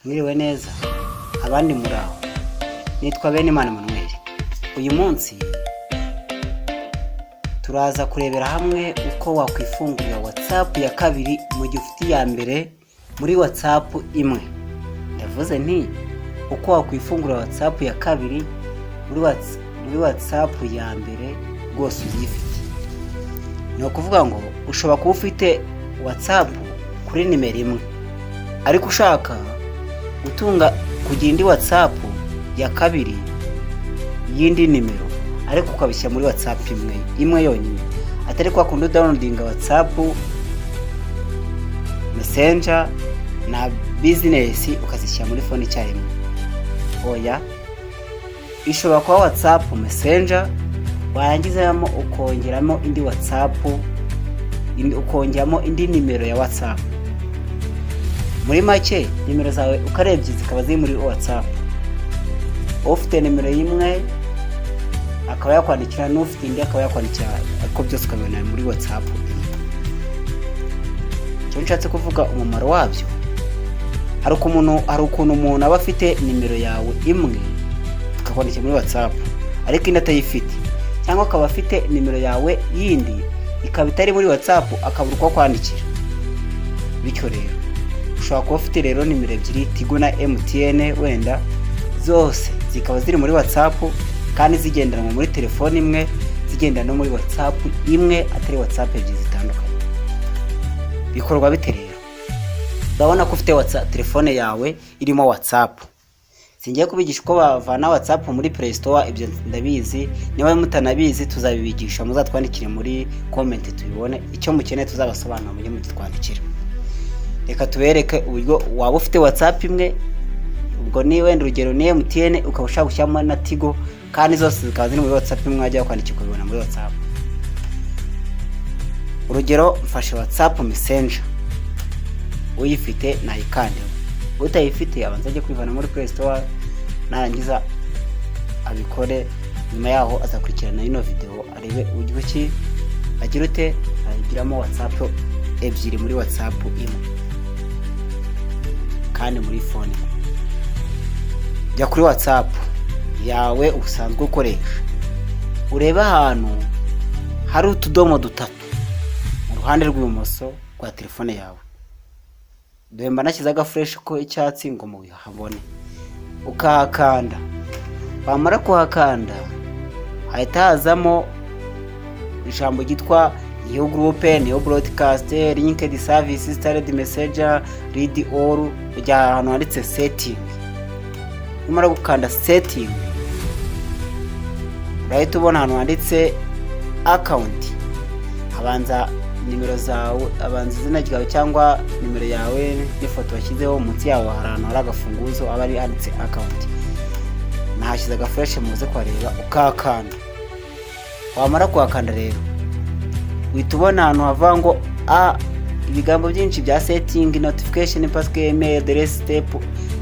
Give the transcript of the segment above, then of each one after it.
Mwiriwe neza, abandi muraho. Nitwa Benimana Emmanuel. Uyu munsi turaza kurebera hamwe uko wakwifungurira WhatsApp ya kabiri mu gihe ufite iya mbere muri WhatsApp imwe. Ndavuze nti uko wakwifungurira WhatsApp ya kabiri muri WhatsApp ya mbere rwose uyifite. Ni ukuvuga ngo ushobora kuba ufite WhatsApp kuri nimero imwe, ariko ushaka gutunga kugira indi WhatsApp ya kabiri y'indi nimero, ariko ukabishyira muri WhatsApp imwe imwe yonyine, atari kwa kundi udownloadinga WhatsApp Messenger na Business ukazishyira muri phone icyarimwe. Oya, ishobora kuba WhatsApp Messenger, warangizamo ukongeramo indi WhatsApp, ukongeramo indi nimero ya WhatsApp. Muri make, nimero zawe ukarebye zikaba ziri muri WhatsApp. Ufite nimero imwe akaba yakwandikira, n'ufite indi akaba yakwandikira, ariko byose ukabibona muri WhatsApp imwe. Icyo nshatse kuvuga, umumaro wabyo, hari ukuntu umuntu aba afite nimero yawe imwe akakwandikira muri WhatsApp ariko indi atayifite, cyangwa akaba afite nimero yawe yindi ikaba itari muri WhatsApp, akabura uko akwandikira. Bityo rero ushobora kuba ufite rero nimero ebyiri, Tigo na MTN wenda, zose zikaba ziri muri WhatsApp kandi zigendanwa muri telefone imwe, zigenda no muri WhatsApp imwe, atari WhatsApp ebyiri zitandukanye. Bikorwa bite rero? Urabona ko ufite WhatsApp, telefone yawe irimo WhatsApp. Singiye kubigisha uko bavana WhatsApp muri Play Store, ibyo ndabizi. Niba mutanabizi tuzabibigisha, muzatwandikire muri comment tubibone. Icyo mukeneye tuzabasobanurira, mujye mugitwandikira. Reka tubereke uburyo waba ufite WhatsApp imwe, ubwo ni wenda urugero ni MTN, ukaba ushaka gushyiramo na Tigo, kandi zose zikaba ziri muri WhatsApp imwe, wajya kwandikira ukabibona muri WhatsApp. Urugero, mfashe WhatsApp Messenger, uyifite nayikandeho, utayifite abanza ajye kwivana muri Play Store, narangiza abikore. Nyuma yaho azakurikirana ino video arebe uburyo ki agira ute ayigiramo WhatsApp ebyiri muri WhatsApp imwe kandi muri phone imwe. Jya kuri WhatsApp yawe usanzwe ukoresha, urebe ahantu hari utudomo dutatu mu ruhande rw'ibumoso rwa telefone yawe. Dore mba nashyize agaflèche ko icyatsi ngo muhabone. Ukahakanda, wamara kuhakanda hahita hazamo ijambo ryitwa new group, new broadcast, linked service, starred message, read all. Ujya ahantu handitse setting. Numara gukanda setting, urahita ubona ahantu handitse account. Habanza nimero zawe, abanza izina ryawe cyangwa nimero yawe n'ifoto washyizeho. Munsi yaho hari ahantu hari agafunguzo, aba ari handitse account. Nahashyize agaflèche muze kuhareba. Ukahakanda, wamara kuhakanda rero uhita ubona ahantu havuga ngo a ibigambo byinshi bya setting, notification, passkey, email address, step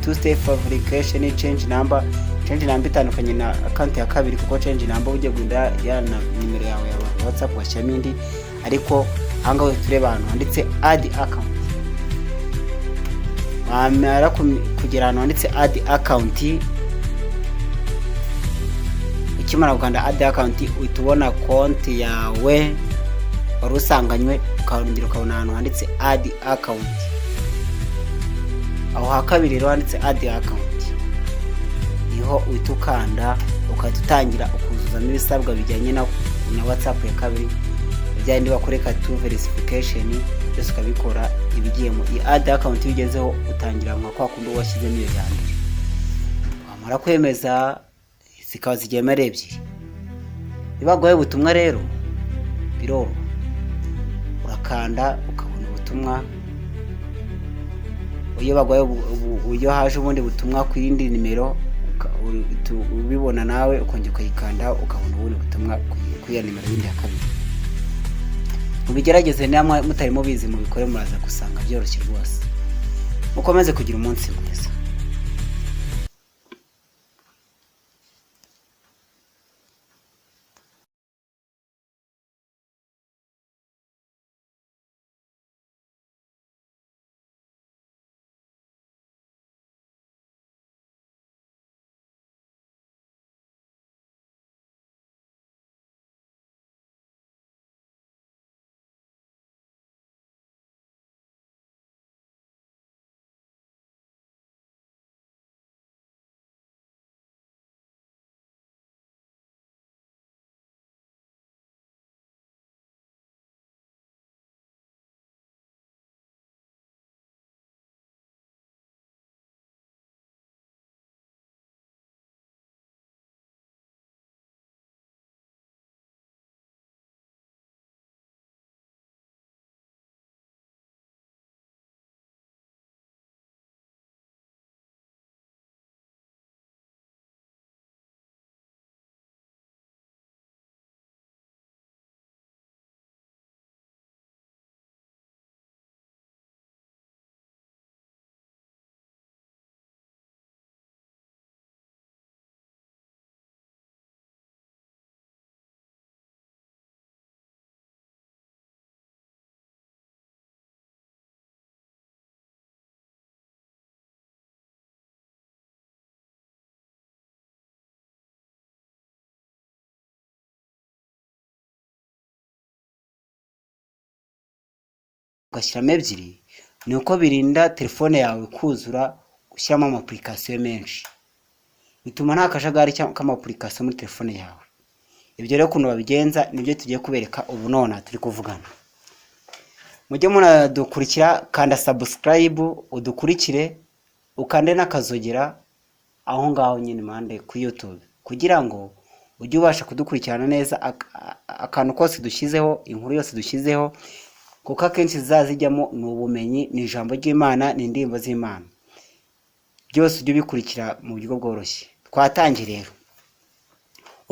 two step verification, change number. Change number itandukanye na account ya kabiri, kuko change number ugiye guhindura ya na nimero yawe ya WhatsApp washyiramo indi. Ariko ahangaha uhita ureba ahantu handitse add account. Wamara kugera ahantu handitse add account, ukimara gukanda add account uhita ubona konti yawe wari usanganywe, ukongera ukabona ahantu handitse add account. Aho ha kabiri rero handitse add account niho uhita ukanda, ugahita utangira ukuzuzamo ibisabwa bijyanye na WhatsApp ya kabiri, bya bindi bakoreka two verification, byose ukabikora. Ibigiyemo iyi add account, iyo ugezeho utangira nka kwa kundi washyizemo iyo ya mbere, wamara kwemeza zikaba zigiyemo ari ebyiri. Iyo baguhaye ubutumwa rero biroroha, urakanda ukabona ubutumwa. Iyo baguhaye iyo haje ubundi butumwa ku yindi nimero, ubibona nawe, ukongera ukayikanda ukabona ubundi butumwa kuri iyo nimero yindi ya kabiri. Mubigerageze namwe mutari mubizi, mubikore, muraza gusanga byoroshye rwose. Mukomeze kugira umunsi mwiza. Ugashyiramo ebyiri, ni uko birinda telefone yawe kuzura ushyiramo ama application menshi. Bituma nta kajagari k'ama application muri telefone yawe. Ibyo rero ukuntu babigenza nibyo tugiye kubereka ubu none turi kuvugana. Mujye munadukurikira, kanda subscribe udukurikire, ukande n'akazogera aho ngaho nyine impande kuri YouTube, kugira ngo ujye ubasha kudukurikirana neza akantu kose dushyizeho, inkuru yose dushyizeho, kuko akenshi zizajyamo ni ubumenyi, ni ijambo ry'Imana, ni indirimbo z'Imana. Byose ujye ubikurikira mu buryo bworoshye. Twatangiye rero.